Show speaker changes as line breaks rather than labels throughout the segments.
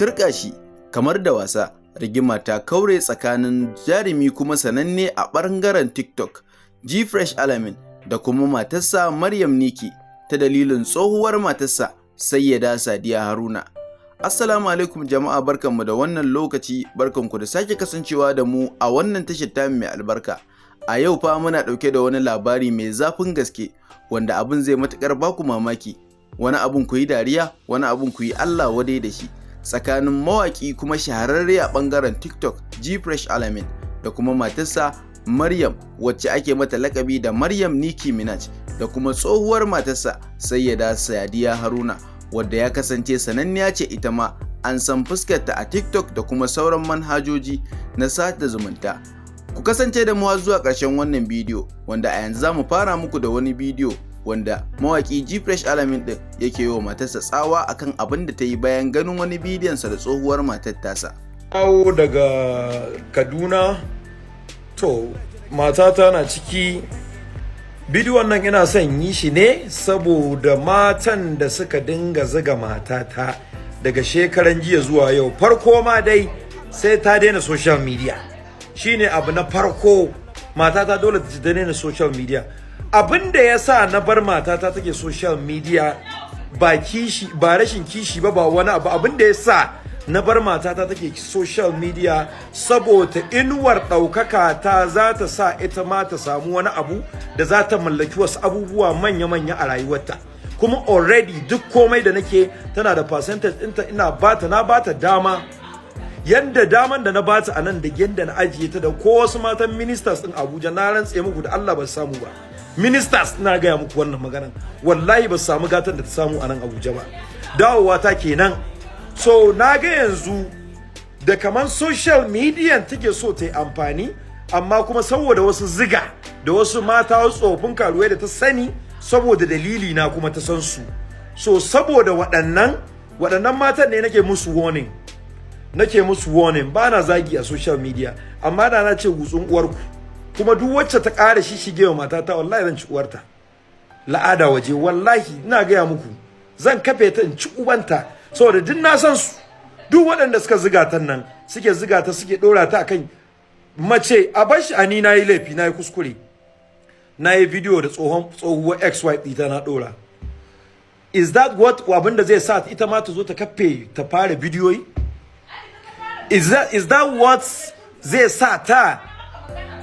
Turƙashi, kamar da wasa, rigima ta kaure tsakanin jarumi kuma sananne a ɓangaren TikTok, Gfresh Alamin, da kuma matarsa Maryam Nikki, ta dalilin tsohuwar matarsa Sayyada Sadiya Haruna. Assalamu alaikum jama'a, barkanmu da wannan lokaci, barkanku da sake kasancewa da mu a wannan tashar tamu mai albarka. A yau fa muna ɗauke da wani labari mai zafin gaske wanda abin zai matuƙar baku mamaki. Wani abun ku yi dariya, wani abun ku yi Allah wadai da shi. Tsakanin mawaƙi kuma shahararre a ɓangaren TikTok, Gfresh Alamin, da kuma matarsa Maryam, wacce ake mata lakabi da Maryam Nicki Minaj, da kuma tsohuwar matarsa Sayyada Sadiya Haruna, wadda ya kasance sananniya ce ita ma, an san fuskarta a TikTok da kuma sauran manhajoji na sada zumunta. Ku kasance da mu har zuwa ƙarshen wannan bidiyo, wanda a yanzu za mu fara muku da wani bidiyo wanda mawaƙi Gfresh Alamin ɗin yake yi wa matarsa tsawa akan abin da ta yi bayan ganin wani bidiyonsa da tsohuwar matar tasa.
Dawo daga Kaduna, to matata na ciki. Bidiyon nan ina son yi shi ne saboda matan da suka dinga ziga matata daga shekaran jiya zuwa yau. Farko ma dai sai ta daina social media, shine abu na farko. Matata dole ta daina social media. Abin da ya sa na bar matata take social media ba kishi ba, rashin kishi ba, ba wani abu. Abin da ya sa na bar matata take social media, saboda inuwar ɗaukaka ta za ta sa ita ma ta samu wani abu da za ta mallaki wasu abubuwa manya-manya a rayuwarta. Kuma already duk komai da nake tana da percentage ɗinta. Ina bata, na bata dama, yanda daman da na bata a nan da yanda na ajiye ta da ko wasu matan ministers ɗin Abuja, na rantse muku da Allah ba su samu ba. Ministers, ina gaya muku wannan maganan, wallahi ba su samu gatan da ta samu a nan Abuja ba. Dawowa ta kenan. So na ga yanzu da kaman social media take so ta yi amfani, amma kuma saboda wasu ziga da wasu mata, wasu tsofin karuwai da ta sani saboda dalili na kuma ta san su. So saboda waɗannan matan ne nake musu warning, nake musu warning. Ba na zagi a social media, amma da na ce gutsun uwarku. Kuma duk wacce ta ƙara shishige wa matata, wallahi zan ci uwarta la'ada waje. Wallahi ina gaya muku, zan kafe ta in ci ubanta, saboda duk na san su. Duk waɗanda suka ziga ta nan, suke ziga ta, suke ɗora ta akan mace, a bar shi. A ni nayi laifi, nayi kuskure, nayi video da tsohuwar ex-wife ɗita na ɗora. Is that what abinda zai sa ita ma ta zo ta kafe ta fara bidiyoyi? Is that what zai sa ta,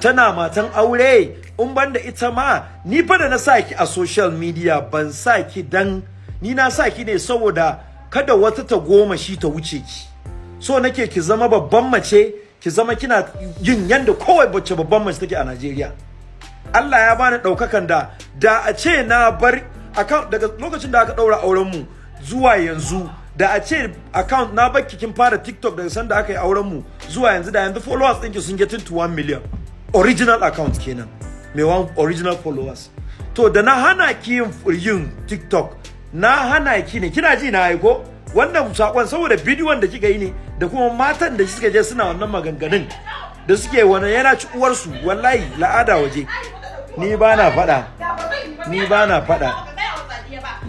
tana matan aure, in banda ita ma? Ni fa da na sa ki a social media, ban sa ki dan ni, na sa ki ne saboda kada wata ta goma shi ta wuce ki. So nake ki zama babban mace, ki zama kina yin yanda kowai bace babban mace take a Najeriya. Allah ya bani daukakan da a ce na bar account daga lokacin da aka daura auren mu zuwa yanzu, da a ce account na bakki kin fara TikTok daga sanda aka yi auren mu zuwa yanzu, da yanzu followers ɗinki sun get to 1 million. Original account kenan, mai one original followers. To da na hana ki yin TikTok, na hana ki ne, kina ji na aiko wannan sakon, saboda bidiyon da kika yi ne da kuma matan da suka je suna wannan maganganun da suke wannan, yana ci uwarsu wallahi la'ada waje. Ni ba na faɗa, ni ba na faɗa,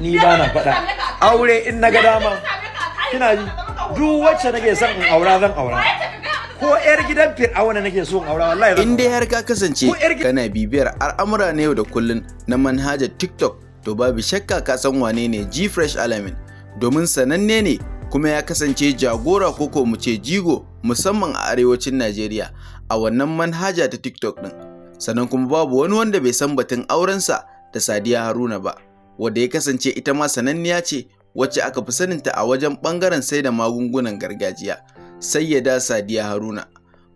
ni ba na faɗa. Aure in na ga dama, kina ji, duk wacce nake son in aura zan aura. Ko yar gidan Fir'auna nake so in aura, wallahi zan
In dai har ka kasance
Ko yar
kana bibiyar al'amura na yau da kullun na manhajar TikTok, to babu shakka ka san wane ne Gfresh Alamin, domin sananne ne kuma ya kasance jagora, ko mu ce jigo, musamman a arewacin Najeriya a wannan manhaja ta TikTok din. Sannan kuma babu wani wanda bai san batun aurensa da Sadiya Haruna ba, wadda ya kasance ita ma sananniya ce, wacce aka fi saninta a wajen ɓangaren sai da magungunan gargajiya, Sayyada Sadiya Haruna.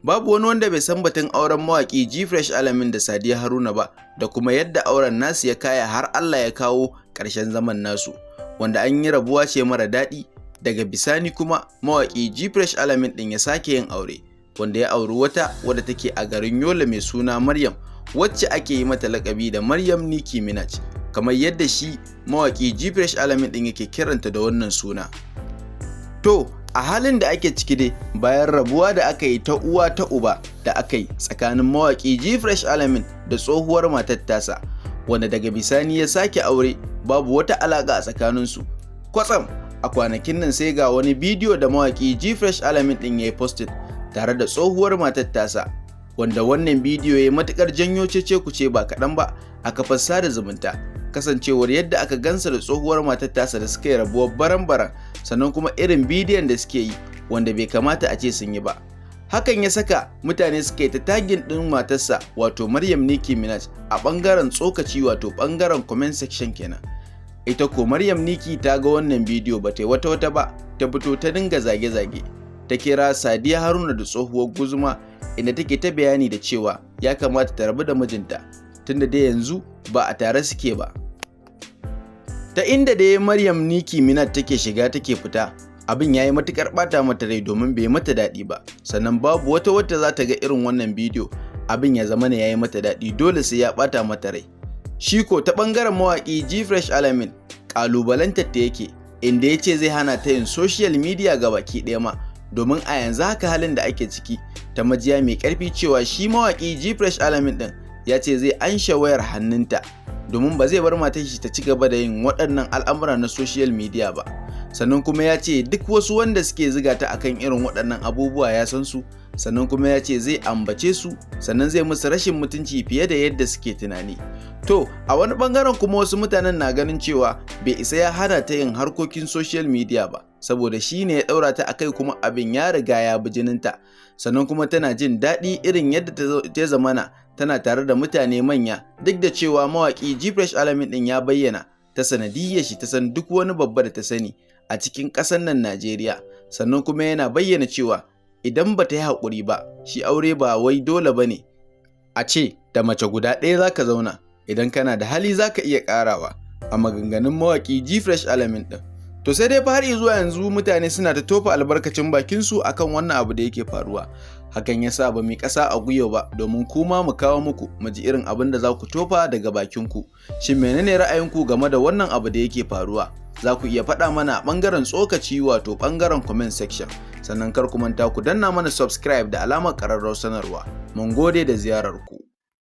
Babu wani wanda bai san batun auren mawaƙi Gfresh Alamin da Sadiya Haruna ba, da kuma yadda auren nasu ya kaya har Allah ya kawo ƙarshen zaman nasu, wanda an yi rabuwa ce mara daɗi. Daga bisani kuma mawaƙi Gfresh Alamin ɗin ya sake yin aure, wanda ya auri wata wadda take a garin Yola mai suna Maryam, wacce ake yi mata lakabi da Maryam Nicki Minaj, kamar yadda shi mawaƙi Gfresh Alamin ɗin yake kiranta da wannan suna. To, a halin da ake ciki dai, bayan rabuwa da aka yi ta uwa ta uba da aka yi tsakanin mawaƙi Gfresh Alamin da tsohuwar matar tasa, wanda daga bisani ya sake aure, babu wata alaƙa a tsakaninsu. Kwatsam A kwanakin nan sai ga wani bidiyo da mawaƙi Gfresh Alamin ɗin ya yi posting tare da tsohuwar matar tasa, wanda wannan bidiyo ya yi matuƙar janyo cece kuce ba kaɗan ba a kafar sada zumunta, kasancewar yadda aka gansa da tsohuwar matar tasa da suka yi rabuwar baran-baran, sannan kuma irin bidiyon da suke yi wanda bai kamata a ce sun yi ba. Hakan ya saka mutane suka yi ta tagging ɗin matarsa, wato Maryam Nicki Minaj, a ɓangaren tsokaci, wato ɓangaren comment section kenan. Ita ko Maryam Nicki ta ga wannan bidiyo, ba ta yi wata wata ba, ta fito ta dinga zage-zage, ta kira Sadiya Haruna da tsohuwar guzuma, inda take ta bayani da cewa ya kamata ta rabu da mijinta tunda dai yanzu ba a tare suke ba. Ta inda dai Maryam Nicki Minaj take shiga take fita, abin ya yi matukar bata mata rai domin bai mata daɗi ba. Sannan babu wata wata za ta ga irin wannan bidiyo abin ya zama ya yi mata daɗi, dole sai ya bata mata rai. Shi ko ta ɓangaren mawaƙi Gfresh Alamin, ƙalubalantar ta yake, inda ya ce zai hana ta yin social media ga baki ɗaya ma, domin a yanzu haka halin da ake ciki, ta majiya mai ƙarfi cewa shi mawaƙi Gfresh Alamin ɗin ya ce zai anshe wayar hannunta, domin ba zai bar matar shi ta ci gaba da yin waɗannan al'amura na social media ba. Sannan kuma ya ce duk wasu wanda suke ziga ta akan irin waɗannan abubuwa ya san su, sannan kuma ya ce zai ambace su, sannan zai musu rashin mutunci fiye da yadda suke tunani. To, a wani bangaren kuma wasu mutanen na ganin cewa bai isa ya hana ta yin harkokin social media ba, saboda shi ne ya ɗaura ta akai, kuma abin ya riga ya bi jininta, sannan kuma tana jin daɗi irin yadda ta zamana tana tare da mutane manya, duk da cewa mawaƙi Gfresh Alamin ɗin ya bayyana ta sanadiyyar shi ta san duk wani babba da ta sani a cikin ƙasar nan Najeriya. Sannan kuma yana bayyana cewa idan ba ta yi haƙuri ba, shi aure ba wai dole ba ne a ce da mace guda ɗaya za ka zauna, idan kana da hali za ka iya ƙarawa, a maganganun mawaƙi Gfresh Alamin ɗin. To, sai dai fa har zuwa yanzu mutane suna ta tofa albarkacin bakinsu akan wannan abu da yake faruwa. Hakan ya sa ba mu ƙasa a gwiwa ba domin kuma mu kawo muku mu ji irin abin da za ku tofa daga bakinku. Shin menene ra'ayinku game da wannan abu da yake faruwa? Za ku iya faɗa mana a ɓangaren tsokaci, wato ɓangaren comment section. Sannan kar ku manta ku danna mana subscribe da alamar ƙararrawar sanarwa. Mun gode da ziyarar ku.